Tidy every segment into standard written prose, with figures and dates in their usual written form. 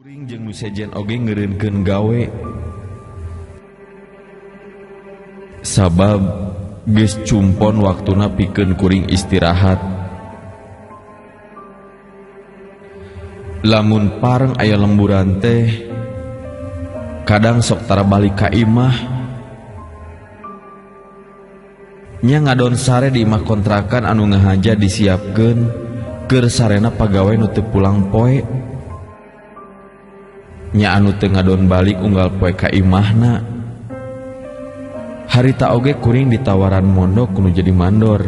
Kuring jeung nu sejen oge ngeureunkeun gawe. Sabab geus cumpon waktuna pikeun kuring istirahat. Lamun pareng aya lemburan teh kadang sok tara balik ka imah. Nya ngadon sare di imah kontrakan anu ngahaja disiapkeun keur sarena pagawe nu teu pulang poe. Nya anu teu ngadon balik unggal poe ka imahna. Harita oge kuring ditawaran mondok kudu jadi mandor.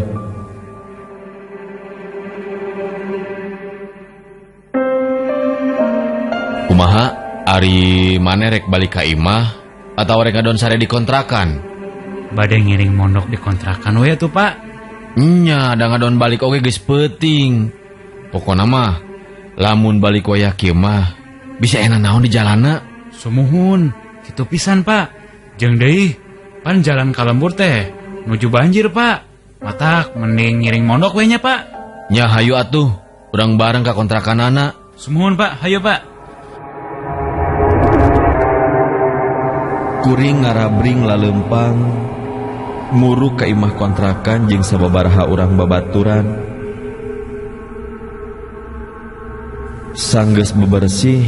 Kumaha ari maneh rek balik ka imah atawa rek ngadon sare di kontrakan? Bade ngiring mondok di kontrakan we atuh, Pak. Nya da ngadon balik oge geus peuting. Pokona mah lamun balik wayah kieu mah bisa enak naon di jalana. Sumuhun, kitu pisan, Pak. Jeung deui pan jalan ka lembur teh nuju banjir, Pak. Matak mending ngiring mondok we nya, Pak. Nya hayu atuh, urang bareng ka kontrakanana. Sumuhun, Pak. Hayu, Pak. Kuring ngarabring lalempang muruk ka imah kontrakan jeung sababaraha urang babaturan. Sanggeus bebersih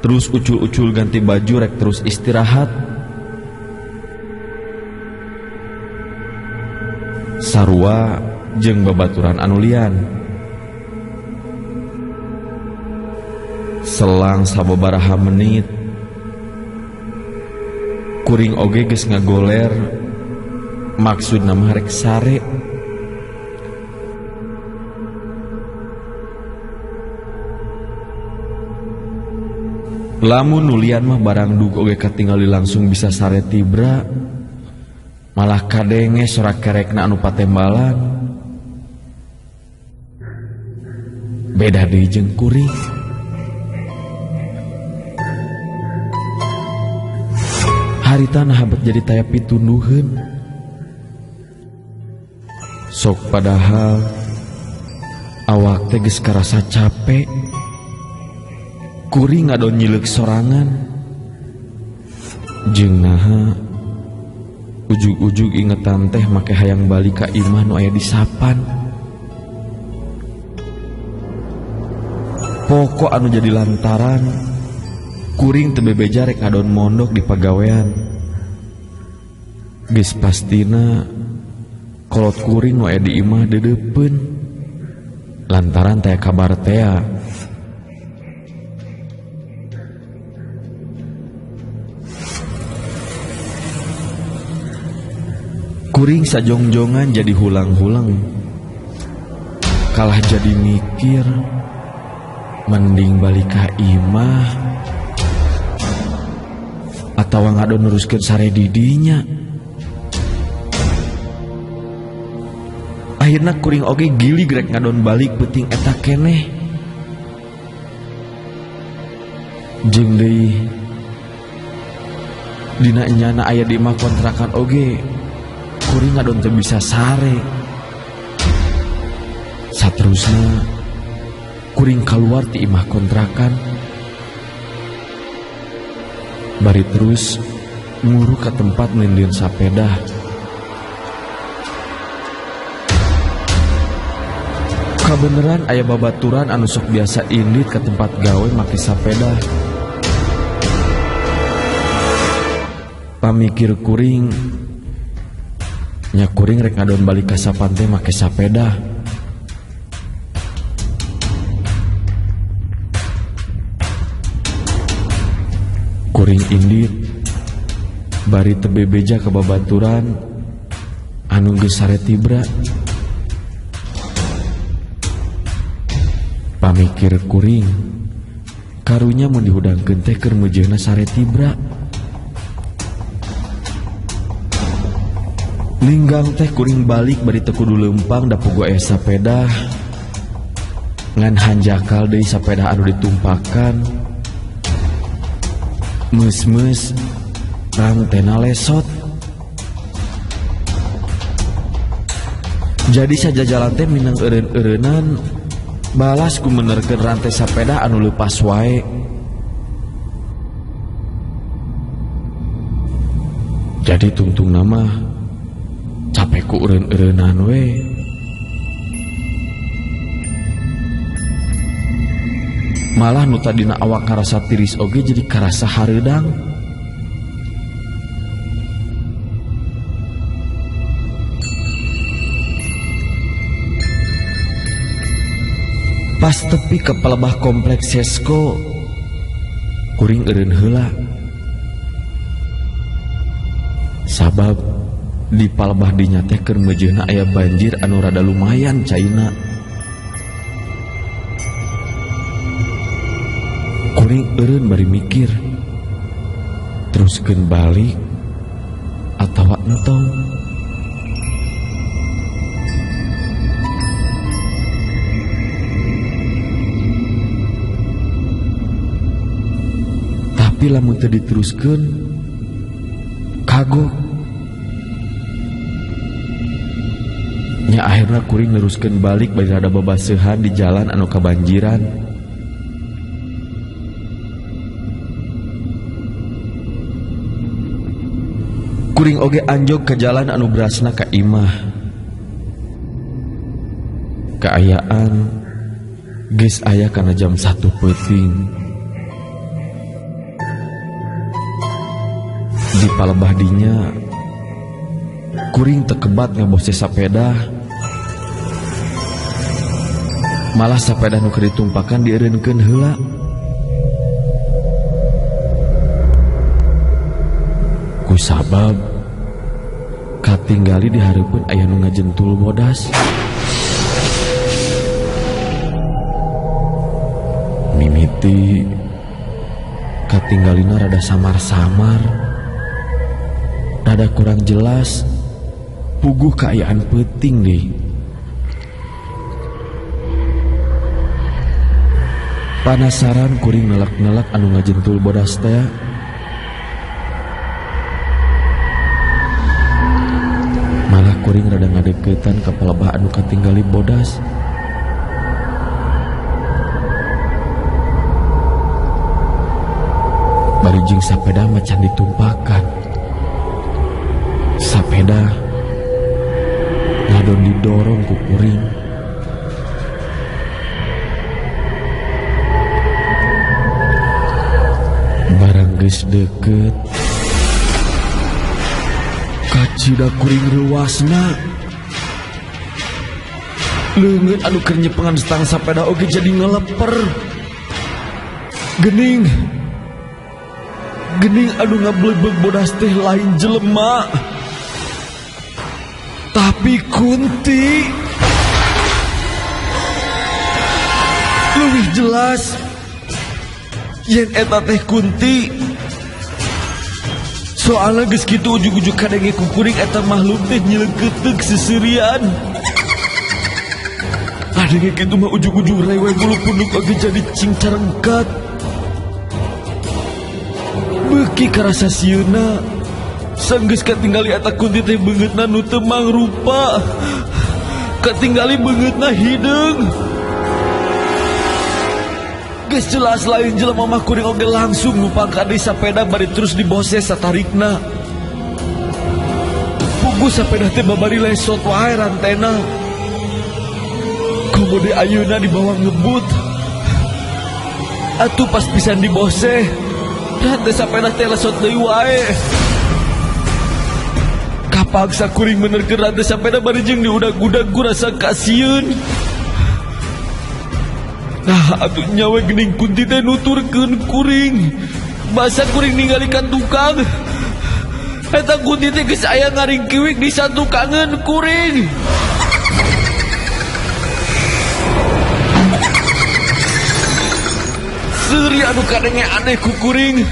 terus ucul-ucul ganti baju rek terus istirahat. Sarua jeung babaturan anu lian. Selang sababaraha menit kuring oge geus ngagoler maksudna mah rek sare. Lamun nu lian mah barang dug oge katingali langsung bisa sare tibra. Malah kadenge sorak kerekna anu patembalan. Beda deui jeung kuring. Harita naha bet jadi taya pitunduheun. Sok padahal awak teh geus karasa capek. Kuring ngadon nyileuk sorangan. Jeung naha ujug-ujug ingetan teh make hayang balik ka imah nu aya di sapan. Pokok anu jadi lantaran kuring teu bebeja rek ngadon mondok di pagawean. Geus pastina kolot kuring nu aya di imah deudeupeun lantaran teh kabar tea. Kuring sajongjongan jadi hulang-hulang. Kalah jadi mikir mending balik ka imah atawa ngadon neruskeun sare didinya. Akhirna kuring oge gilig rek ngadon balik peuting eta keneh. Jeung deui dina enyana aya di imah kontrakan oge kuring ngadon teu bisa sare. Saterusna kuring kaluar ti imah kontrakan. Bari terus nguru ka tempat nindieun sapeda. Kabeneran aya babaturan anu sok biasa indit ka tempat gawe make sapeda. Pamikir kuring nya kuring rek ngadon balik ka sapan teh make sapeda. Kuring indit bari teu bebeja ka babaturan anu geus sare tibra. Pamikir kuring karunya mun dihudangkeun teh keur meujeuna sare tibra. Linggang teh kuring balik bari teu kudu leumpang da puguh aya sapeda. Ngan hanjakal deui sapeda anu ditumpakan. Meus-meus rantena lesot. Jadi sajajalan teh minang eureun-eureunan Balas ku menerkeun rantai sapeda anu leupas wae. Jadi tungtung nama capek ku eureun-eureunan we. Malah nu tadina awak karasa tiris oge jadi karasa hareudang. Pas tepi ke pelebah kompleks Sesko, kuring eureun heula. Sabab di palebah dinya teh keur meujeuna aya banjir anu rada lumayan caina. Kuring eureun bari mikir, teruskeun balik atawa entong. Tapi lamun teu diteruskeun kagok. Nya akhirna kuring neruskeun balik bari rada babaseuhan di jalan anu kabanjiran. Kuring oge anjog ke jalan anu berasna ka imah. Kaayaan geus aya kana jam 1 peuting. Di palebah dinya kuring tekebat ngabose sapeda. Malah sapeda nu keur ditumpakan dieureunkeun heula. Ku sabab katinggali di hareupeun aya nu ngajentul bodas. Mimiti katinggalina rada samar-samar, rada kurang jelas, puguh kaayaan peuting deui. Panasaran kuring nelak-nelak anu ngajentul bodas teh. Malah kuring rada ngadeukeutan ka palebah anu katinggali bodas. Bari jeung sapeda macan ditumpakan. Sapeda ngadon didorong ku kuring. Barang geus deukeut, kacida kuring reuasna. Leungeun anu keur nyepengan stang sapeda oge jadi ngeleper. Gening gening anu ngableubeg bodas teh lain jelema, tapi kunti. Leuwih jelas yen eta teh kunti. Soalna geus kitu ujug-ujug kadenge ku kuring eta makhluk teh nyelengkeuteup seuseurian. Kadenge kitu mah ujug-ujug rewe bulu punduk oge jadi cingcarengkat. Beuki karasa sieuna. Sanggeus katinggali eta kunti teh beungeutna nu teu mangrupa. Katinggali beungeutna hideung. Geus jelas lain jelema mah kuring oge langsung numpang ka deui sapeda bari terus dibose satarikna. Puguh sapeda teh babari lesot wae rantena. Komo deui ayeuna dibawa ngebut. Atuh pas pisan dibose, rantai sapeda teh lesot deui wae. Kapaksa kuring menerkeun rantai sapeda bari jeung diudag-udag ku rasa kasieun. Nah, atuh nyawe geuning kunti teh nuturkeun kuring. Basa kuring ninggalikan tukang. Eta kunti teh geus aya ngaringkiwik di satukangeun kuring. Seuri anu kadenge aneh ku kuring.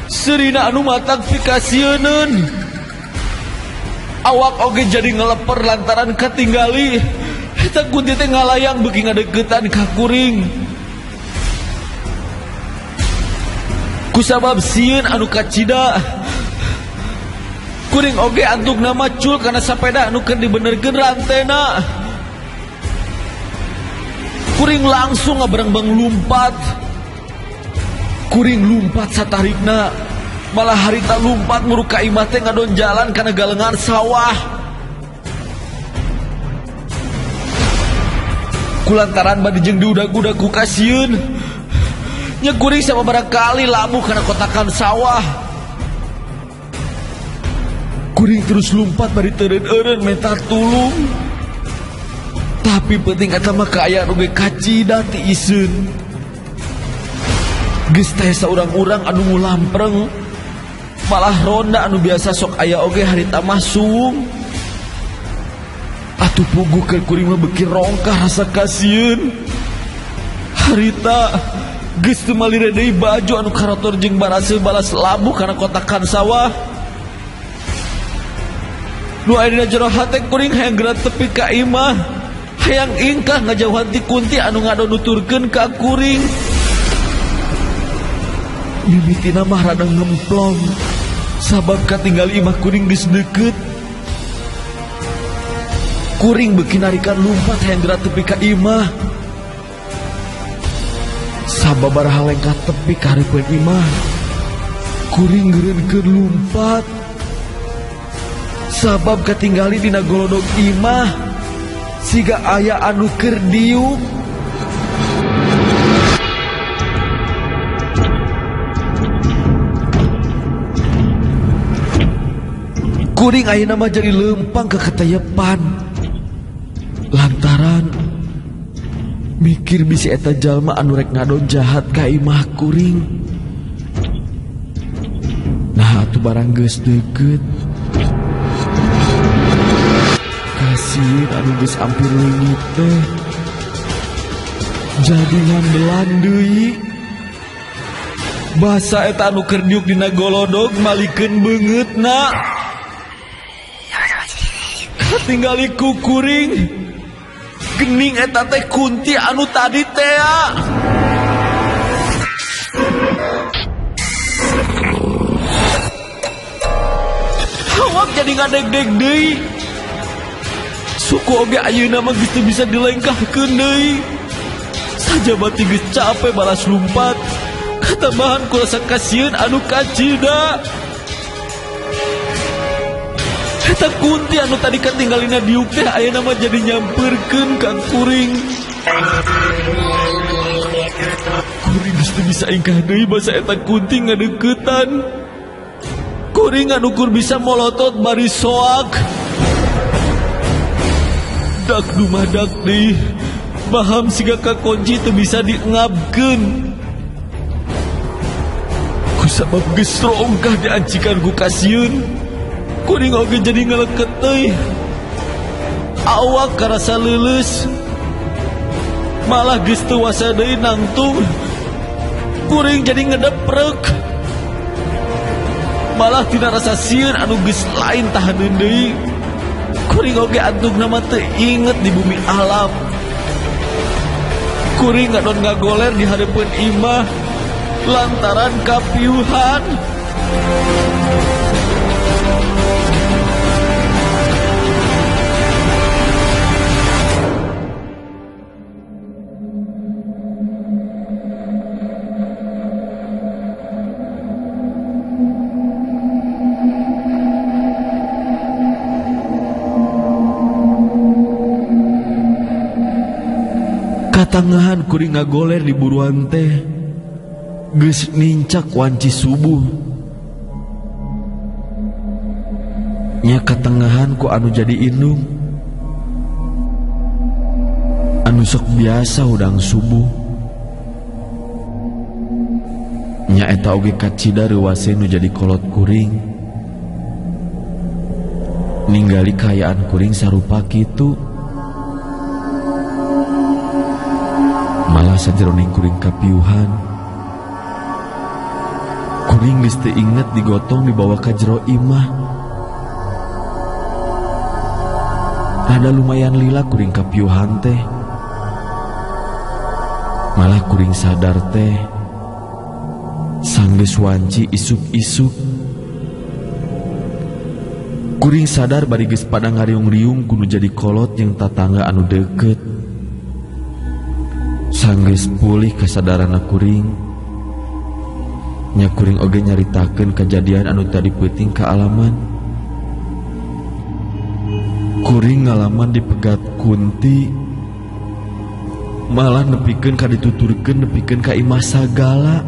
Seurina anu matang pikasieuneun. Awak oge jadi ngeleper lantaran katinggali. Eta kunti teh ngalayang beuki ngadeuketan ka kuring. Kusabab sieun anu kacida, kuring oge antukna macul kana sapeda anu keur dibenerkeun rantena. Kuring langsung ngaberengbeng lumpat. Kuring lumpat satarikna. Malah harita lumpat muruk ka imah teh ngadon jalan kana galengan sawah. Kulantaran bade jeung diudag-udag ku kasieun. Nya kuring sababaraha kali labuh kana kotakan sawah. Kuring terus lumpat bari teureun-eureun menta tulung. Tapi penting eta mah kaayaan oge kacida ti iseun. Geus teh saurang-urang anu ngulampreng. Malah ronda anu biasa sok aya oge harita mah suung. Atuh puguh keur kuring mah beuki rongkah rasa kasieun. Harita geus teu malire deui baju anu karotor jeung baraseuh balas labuh kana kotakan sawah. Nu aya dina jero hate kuring hayang geura tepi ka imah. Hayang ingkah ngajauhan ti kunti anu ngadon nuturkeun ka kuring. Mimitina mah rada ngemplong sabab katinggal imah kuring geus deukeut. Kuring beuki narikan lumpat hayang geura tepi ka imah. Sababaraha lengkah tepi ka hareupeun imah, kuring ngeureunkeun lumpat. Sabab katinggali dina golodog imah siga aya anu keur diuk. Kuring ayeuna mah jadi leumpang ka katayepan. Lantaran mikir bisi eta jalma anu rek ngadon jahat ka imah kuring. Nah atuh barang geus deukeut. Kasieun anu geus ampir leungit teh. Jadi ngandelan deui. Basa eta anu keur diuk dina golodog malikeun beungeutna. Katinggali ku kuring. Gening eta teh kunti anu tadi tea. Awak jadi ngadeg-deg deui. Suku oge ayeuna mah geus teu bisa dilengkahkeun deui. Sajabati geus capek balas lumpat. Katambahan ku rasa kasieun anu kacida. Eta kunti anu tadi katinggalina diuk teh ayeuna mah jadi nyampeurkeun ka kuring. Kuring geus teu bisa ingkah deui basa eta kunti ngadeuketan. Kuring anu kur bisa molotot bari soak. Dak dumadak deui. Baham siga kakunci teu bisa diengabkeun. Kusabab geus rongkah diancikan ku kasieun. Kuring oge jadi ngaleket deui. Awak karasa leuleus. Malah geus teu wasa deui nangtung. Kuring jadi ngedeprek. Malah tina rasa sieun anu geus lain tahaneun deui. Kuring oge antungna mah teu inget di bumi alam. Kuring ngadon ngagoler di hareupeun imah lantaran kapiuhan. Katangahan kuring ngagoler di buruan teh geus nincak wanci subuh. Nya katengahan ku anu jadi indung anu sok biasa hudang subuh. Nya eta oge kacida reuwase nu jadi kolot kuring. Ninggali kaayaan kuring sarupa kitu. Malah sajeroning kuring kapiuhan. Kuring geus teu inget digotong dibawa ka jero imah. Rada lumayan lila kuring kapiuhan teh. Malah kuring sadar teh sanggeus wanci isuk-isuk. Kuring sadar bari geus pada ngariung-riung kudu jadi kolot jeung tatangga anu deukeut. Sanggeus pulih kasadaranna kuring, nya kuring oge nyaritakeun kejadian anu tadi peuting kaalaman. Kuring ngalaman dipegat kunti, malah nepikeun ka dituturkeun nepikeun ka imah sagala.